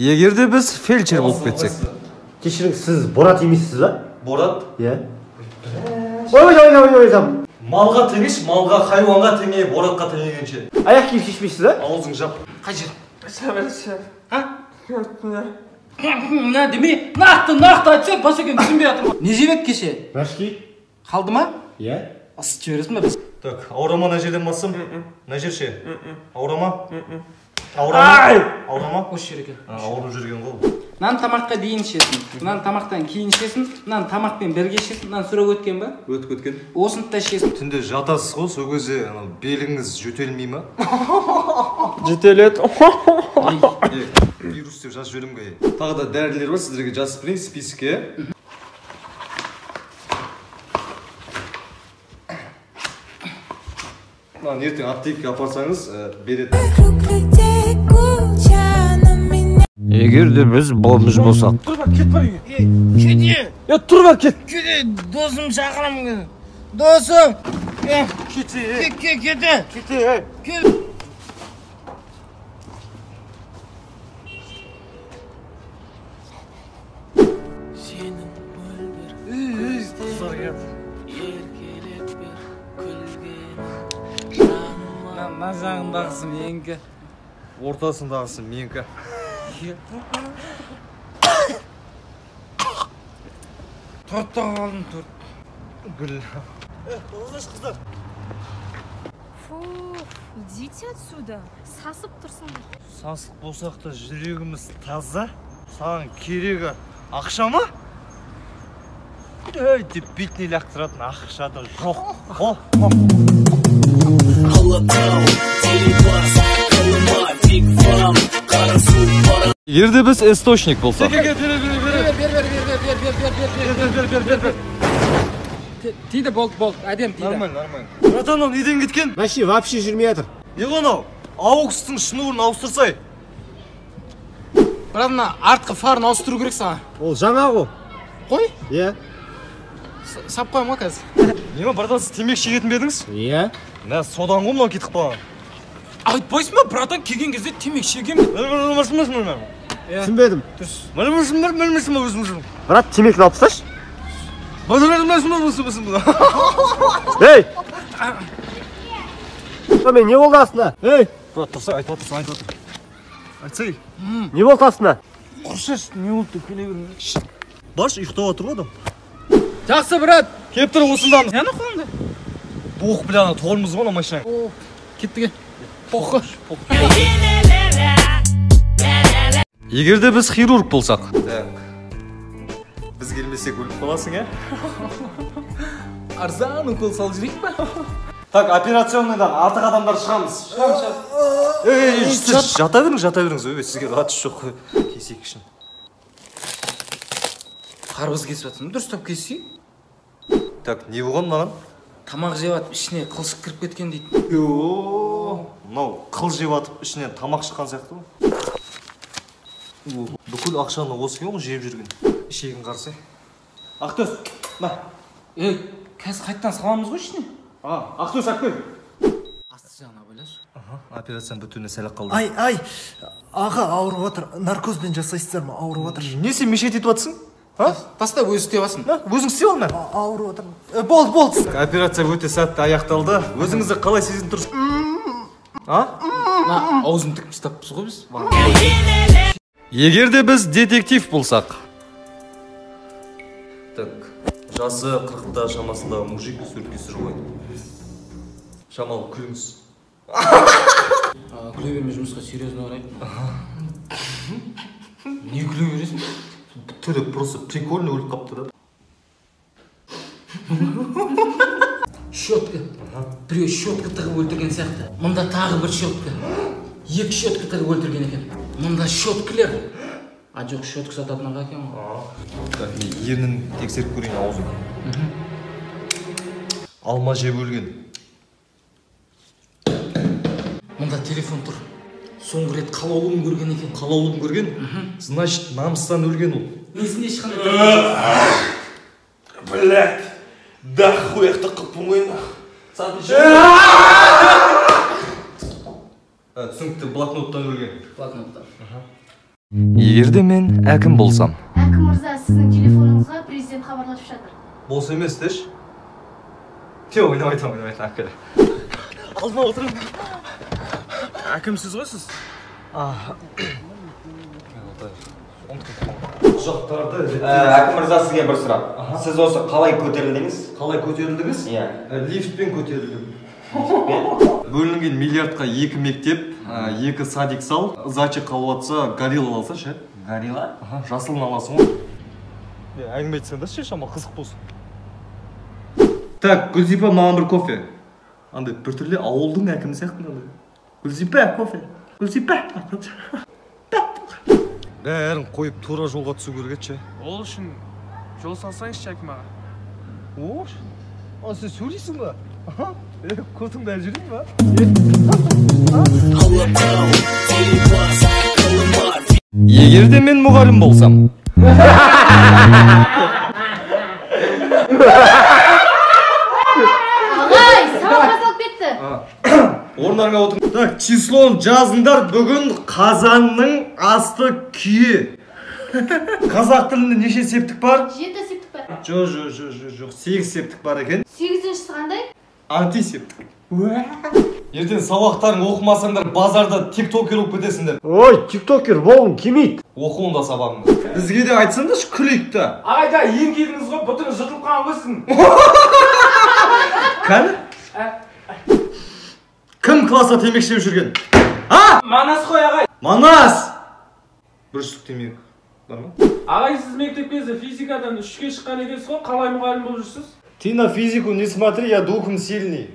Егер де біз фельдшер болып кетсек. Кешіріңіз, сіз Борат емессіз ба? Борат? Иә. Ой, ой, ой, ой, ой. Малға теңеш, малға, хайуанға теңе, Боратқа теңегенше. Аяқ киім шешпейсіз ба? Аузың жап. Қай жер? А? Мына демей, нақты айтса, басекең түсінбей жатыр. Не жеп еді кеше? Рашки. Қалды ма? Иә. Ысытып жібересің ба біз? Так, ауыра ма мына жерден басым? Мына жер ше? Ауыра ма? Ауыра ма? Ауыра ма? Осы жер екен. Ауырып жүрген ғой. Мынаны тамаққа дейін ішесің, мынаны тамақтан кейін ішесің, мынаны тамақпен бірге ішесің, мынаны сұрап өткен ба? Өтіп кеткен. Осыны да ішесің. Түнде жатасыз ғой, сол кезде анау беліңіз жөтелмей ма? Жөтеледі. Вирус деп жазып жіберемін ғой. Тағы да дәрілер бар, сіздерге жазып берейін списокке. Мынаны ертең аптекаға апарсаңыз, береді. Егер де біз бомж болсақ. Тұр бар, кет бар үйге. Кет. Е, тұр бар, кет. Кет, досым шақырамын. Досым. Кет. Кет, кет. Кет. Кет. Сенің мөлдір көздерің еркелеп бір күлген жаныма. Мына жағындағысы менікі. Ортасындағысы менікі. Торт тағып алдым, торт. Гүл. Қыздар. Фу, идите отсюда. Сасып тұрсыңдар. Сасық болсақ та жүрегіміз таза. Саған керегі ақша ма? Ей, деп бетіне лақтыратын ақша да жоқ. Қо. Егер де біз источник болсақ. Бер. Тиді, болды, болды, әдем тиді. Нормально, нормально. Братан, мынау неден кеткен? Вообще, вообще жүрмей жатыр. Не ғой анау? Аукстың шнурын ауыстырсай. Брат, мына артқы фарын ауыстыру керек саған. Ол жаңа ғой. Қой? Иә. Сап қоямын ғой қазір. Не ма, братан, сіз темекі шегетін бе едіңіз? Иә. Мә, содан ғой мынау кетіп қалған. Айтпайсың ба, братан, келген кезде темекі шегемін. Түсінбедім. Брат, темекіні алып тасташы. Ей! Мен не болды астына? Ей! Брат, тұрсай, айтып жатырсың, айтып жатыр. Айтсай. Не болды астына? Құрсаш, не болды деп келе берме. Баршы, ұйықтап отыр ғой адам. Жақсы, брат. Келіп тұр, осындамыз. Нені қолыңда? Боқ, бля, ана тормоз ғой ана машина. Кеттік, е. Поқы. Егер де біз хирург болсақ. Так. Біз келмесек өліп қаласың, ә? Арзан укол салып жіберейік па? Так, операционныйдан артық адамдар шығамыз. Шығамыз. Ей, сіз жата беріңіз, жата беріңіз. Өй, сізге қатысы жоқ қой. Кесейік ішін. Қарбыз кесіп жатырмын, дұрыстап кессей. Так, не болған маған? Тамақ жеп атып, ішіне қылшық кіріп кеткен дейді. Мынау қыл жеп атып, ішінен тамақ шыққан сияқты ғой. Бүкіл ақшаны осы екен ғой жеп жүрген. Ішегін қарсы. Ақтөс, мә. Ей, қазір қайтадан саламыз ғой ішіне. А, Ақтөс, әкел. Асты жағына байлашы. Аха, операцияның бітуіне сәл-ақ қалды. Ай, ай, аға ауырып отыр. Наркозбен жасайсыздар ма? Ауырып отыр. Не сен мешет етіп жатсың? А? Таста, өзі істеп алсын. Өзің істеп ал, мә. Ауырып отыр. Болды, болды. Операция өте сәтті аяқталды. Өзіңізді қалай сезініп тұрсыз? А? Мына аузын тігіп тастаппыз ғой біз. Егер де біз детектив болсақ. Так, жасы 40-та шамасындағы мужик суретке түсіріп қойды. Шамалы күліңіз. Күле берме, жұмысқа серьезно қарайды. Не күле бересің? Түрі просто прикольно өліп қапты да. Щетка. Біреу щетка тығып өлтірген сияқты. Мында тағы бір щетка. Екі щетка тығып өлтірген екен. Мында щеткілер. А жоқ, щетка сататын аға екен ғой. Так, мен ернін тексеріп көрейін аузын. Алма жеп өлген. Мында телефон тұр. Соңғы рет қалаулым көрген екен. Қалаулым көрген? Значит, намыстан өлген ол. Несінде ешқандай... Блядь, да хуяқты қыппын ғой. Түсінікті, блокноттан өлген. Блокноттан. Егер де мен әкім болсам. Әкім мырза, сіздің телефоныңызға президент хабарласып жатыр. Бос емес деші. Те, ойнап айтам, ойнап айтам, әкелі. Алдыма отырын. Әкімсіз ғой сіз? Құжаттарды Әкім мырза, сізге бір сұрақ. Сіз осы қалай көтерілдіңіз? Қалай көтерілдіңіз? Иә. Лифтпен көтерілдім. Бөлінген миллиардқа 2 мектеп, 2 садик сал, зачек қалып атса, горилла алса ше? Горилла? Аха, жасылын аласың ғой. Әңгіме айтсаңдаршы, шама қызық болсын. Так, Гүлзипа, маған бір кофе. Андай біртүрлі ауылдың әкімі сияқты мынандай. Гүлзипа, кофе. Гүлзипа. Бәрін қойып тура жолға түсу керек еді ше. Ол үшін жол салсаңызшы, әкім аға. О, а сен сөйлейсің ба? Көтіңді әлі жүрейін ба? Егер де мен мұғалім болсам. Ағай, сабақ басталып кетті. Орындарыңа отырыңдар. Так, числоны жазыңдар. Бүгін қазанның асты күйі. Қазақ тілінде неше септік бар? 7 септік бар. Жоқ, жоқ, 8 септік бар екен. 8-шісі қандай? Антисептік. Ертең сабақтарың оқымасаңдар базарда тиктокер болып кетесіңдер. Ой, тиктокер болғым келмейді. Оқы онда сабағыңды. Бізге де айтсаңдаршы, күлейік та. Ағай, да ең келдіңіз ғой, бұтыңыз жыртылып қалған ғой сіздің. Кәні? Кім класста темекі шегіп жүрген? А? Манас қой, ағай. Манас! Бір штук темекі бар ма? Ағай, сіз мектеп кезінде физикадан 3-ке шыққан екенсіз ғой, қалай мұғалім болып жүрсіз? Ты на физику не смотри, я духом сильный.